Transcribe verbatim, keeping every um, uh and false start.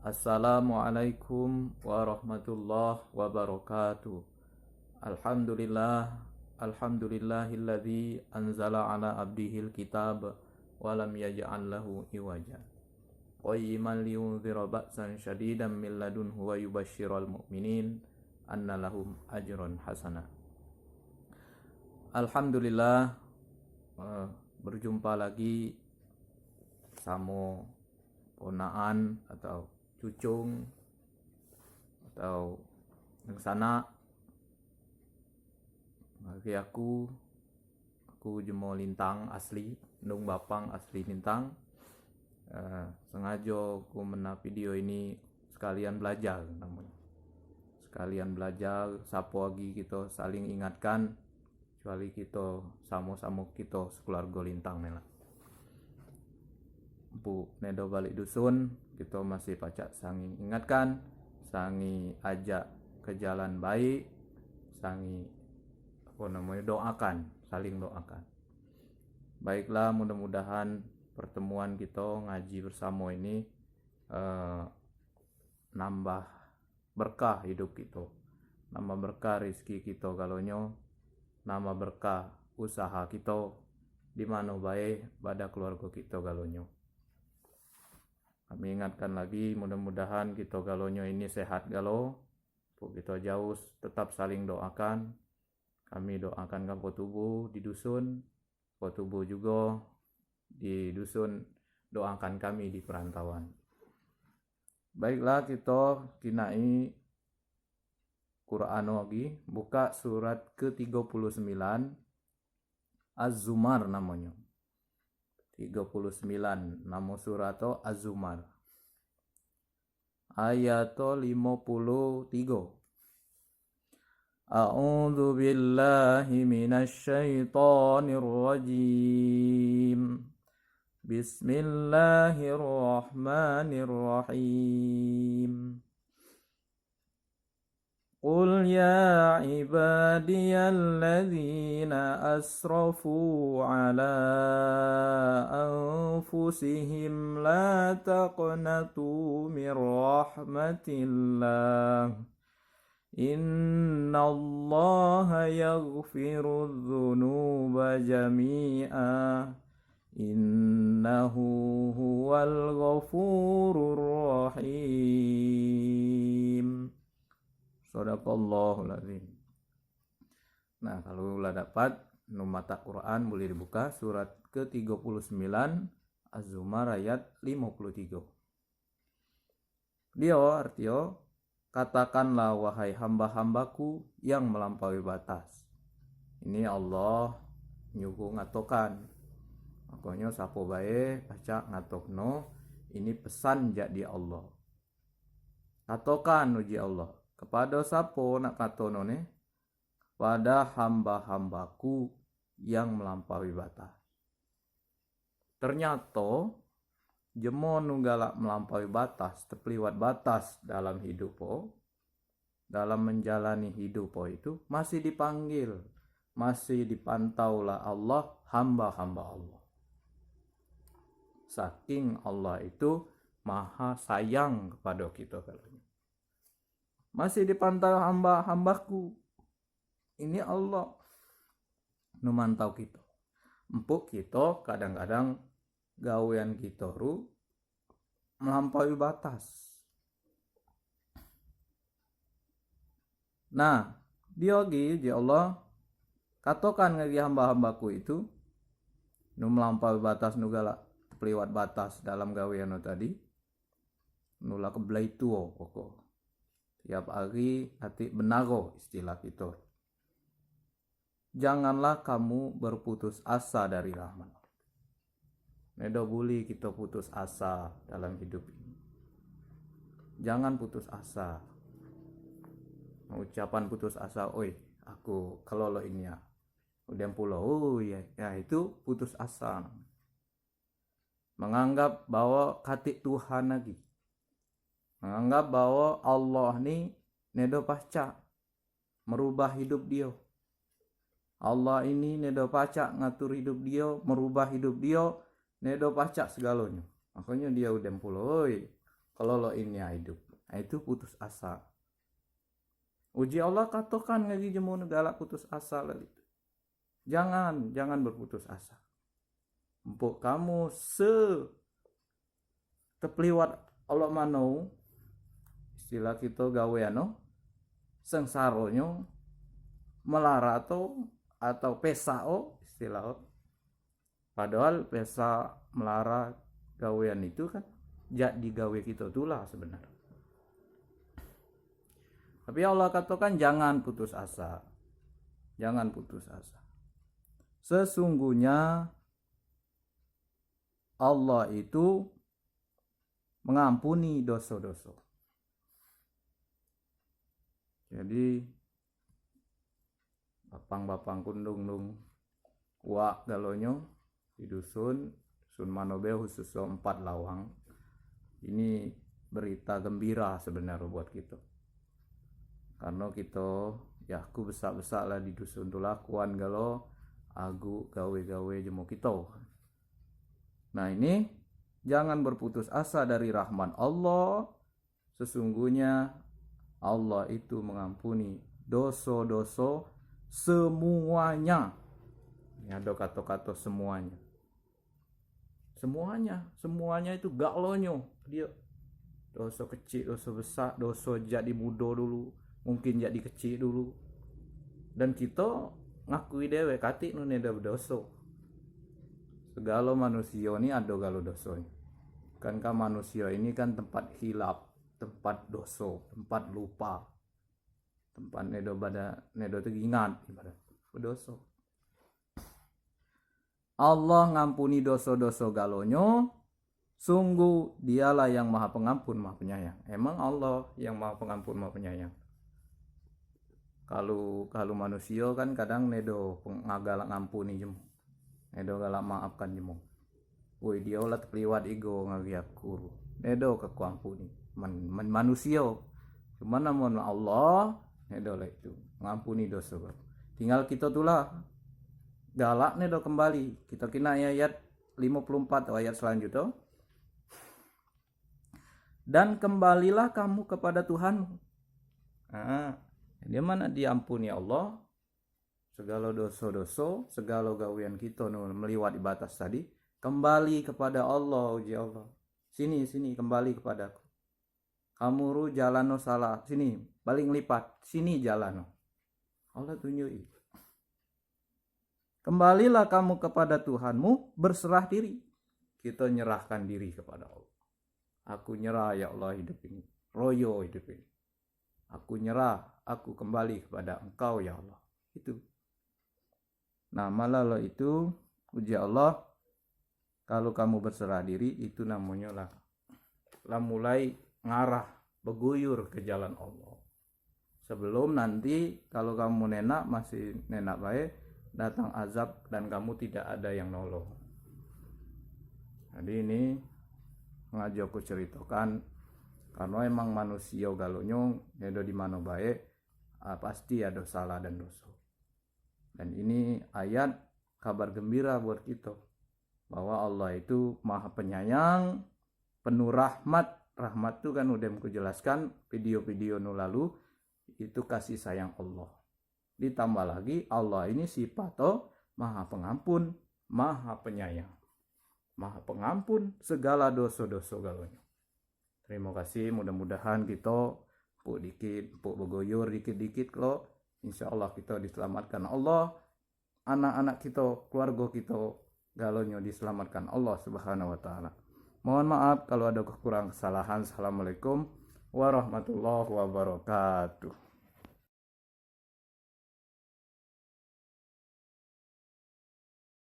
Assalamualaikum warahmatullahi wabarakatuh. Alhamdulillah, alhamdulillahilladzi anzala ala abdihil kitab wa lam yaj'al lahu iwaja. Qayyiman liyunzira ba'san syadidan min ladunhu wa yubasysyiral mu'minin anna lahum ajran hasana. Alhamdulillah, eh, berjumpa lagi samo ponaan atau cucung atau dengsanak. Bagi aku, aku jemo Lintang asli, ndung bapang asli Lintang. Eh, sengajo ku mena video ini sekalian belajar namanya. Sekalian belajar, sapo agi kito saling ingatkan, kecuali kito samo-samo kito sekeluargo Lintang ne lah. Pu nedo balik dusun, kito masih pacak sangi ingatkan, sangi ajak ke jalan baik, sangi, apa namanya, doakan, saling doakan. Baiklah, mudah-mudahan pertemuan kito ngaji bersamo ini, eh, nambah berkah hidup kito, nambah berkah rezeki kito galonyo, nambah berkah usaha kito di mano bae pada keluargo kito galonyo. Kami ingatkan lagi, mudah-mudahan kito galonyo ini sehat galo. Pu kito jauh, tetap saling doakan. Kami doakan ka po tubuh di dusun, po tubuh jugo di dusun, doakan kami di perantauan. Baiklah, kito kinai Quran agi, buka surat ketiga puluh sembilan, Az-Zumar namonyo. Tiga puluh sembilan, namo surat tu Az-Zumar. Ayat lima puluh tiga. A'udzu billahi minasy syaithanir rajim. Bismillahirrahmanirrahim. قل يا عبادي الذين أسرفوا على أنفسهم لا تقنطوا من رحمة الله إن الله يغفر الذنوب جميعا إنه هو الغفور الرحيم. Sadaqallahul azim. Nah, kalu la dapat nu mata Quran, boleh dibuka surat ketiga puluh sembilan, Az-Zumar, ayat lima puluh tiga. Dio artio, katakanlah, wahai hamba-hambaku yang melampaui batas. Ini Allah nyuruh ngatokan. Makonyo sapo bae pacak ngatokno, ini pesan jak di Allah. Katokan, uji Allah, kepado sapo nak katono ne, kepado hamba-hambaku yang melampaui batas. Ternyato, jemo nu galak melampaui batas, tepeliwat batas dalam hidup o, dalam menjalani hidup o itu, masih dipanggil, masih dipantau lah Allah, hamba-hamba Allah. Saking Allah itu maha sayang kepado kito, katanya. Masih dipantau hamba-hambaku. Ini Allah nu mantau kito. Empuk kito kadang-kadang gawean kito ru melampaui batas. Nah, dio agi, uji Allah, katokan ngan hamba-hambaku itu, nu melampaui batas, nu galak tepeliwat batas dalam gawean nu tadi, nu la kebelai tuo pokok. Tiap hari atik benaro istilah kito. Janganlah kamu berputus asa dari rahmat Allah. Nedo buli kito putus asa dalam hidup ini. Jangan putus asa. Ucapan putus asa, oi, aku kelolo ini ya. Udah pulo, oh ya, ya itu putus asa. Menganggap bahwa katik Tuhan lagi. Menganggap bahwa Allah ni nedo pacak merubah hidup dio. Allah ini nedo pacak ngatur hidup dio, merubah hidup dio, nedo pacak segalonyo. Makonyo dio udah pulo, oi, keloloh ini hidup. Nah, itu putus asa. Uji Allah katokan ngaji jemunu galak putus asa lagi. Jangan, jangan berputus asa. Empuk kamu se tepeliwat Allah mano, istilah kita gawe ano, sengsaronyo, melara to, atau pesa o, istilah o. Padahal pesa melara gawean itu kan jadi gawe kita tulah sebenarnya. Tapi Allah katakan jangan putus asa. Jangan putus asa. Sesungguhnya Allah itu mengampuni dosa-dosa. Jadi, bapang-bapang kundung dung wak galonyo di dusun, dusun mano be khusus empat lawang. Ini berita gembira sebenarnya buat kita. Karena kita, ya, aku besak-besak lah di dusun tulah kuan galo agu gawe-gawe jemo kita. Nah, ini jangan berputus asa dari rahmat Allah. Sesungguhnya Allah itu mengampuni dosa-dosa semuanya. Ini ada kata-kata semuanya. Semuanya, semuanya itu galonyo. Dia dosa kecil, dosa besar, dosa jadi muda dulu, mungkin jadi kecil dulu. Dan kita ngakui dewe katik nu neda berdosa. Segala manusia ni ada galo dosanya. Bukankah manusia ini kan tempat hilap, tempat dosa, tempat lupa. Tempat nedo bada, nedo teringat ibarat berdosa. Allah ngampuni dosa-dosa galonyo, sungguh Dialah yang Maha Pengampun, Maha Penyayang. Emang Allah yang Maha Pengampun, Maha Penyayang. Kalau kalau manusia kan kadang nedo peng- galak ngampuni jemo. Nedo galak maafkan jemo. Woi, dia lah terliwat igo ngagi aku. Nedo ke kuampuni. Man, man manusia. Cuma namun Allah, nedo lah itu. Ngampuni dosa. Tinggal kita tulah galak nedo kembali. Kita kena ayat lima puluh empat ayat selanjutnya. Dan kembalilah kamu kepada Tuhanmu. Ah, dia mana diampuni Allah? Segala dosa-dosa, segala gawean kita nu meliwat batas tadi, kembali kepada Allah, uji Allah. Sini, sini, kembali kepadaku. Kamu ru jalan nu salah, sini, balik ngelipat, sini jalan nu. Allah tunjuki. Kembalilah kamu kepada Tuhanmu, berserah diri. Kita nyerahkan diri kepada Allah. Aku nyerah, ya Allah, hidup ini. Royo hidup ini. Aku nyerah, aku kembali kepada Engkau, ya Allah. Itu. Nah, malah lo itu, uji Allah, kalau kamu berserah diri, itu namanya lah, lah mulai ngarah, beguyur ke jalan Allah. Sebelum nanti, kalau kamu nenak, masih nenak bae, datang azab dan kamu tidak ada yang nolong. Jadi ini sengaja aku ceritakan, karena emang manusia galonyo, nedo di mano bae, ah, pasti ada salah dan dosa. Dan ini ayat kabar gembira buat kita, bahwa Allah itu Maha Penyayang, penuh rahmat. Rahmat tu kan udah aku jelaskan video-video nu lalu, itu kasih sayang Allah. Ditambah lagi, Allah ini sifat Maha Pengampun, Maha Penyayang. Maha Pengampun segala dosa-dosa galonyo. Terima kasih, mudah-mudahan kita empuk dikit, empuk beguyur dikit-dikit kelo, insya Allah kita diselamatkan Allah, anak-anak kita, keluarga kita, galonyo diselamatkan Allah Subhanahu wa Ta'ala. Mohon maaf kalau ada kekurangan kesalahan. Assalamualaikum warahmatullahi wabarakatuh.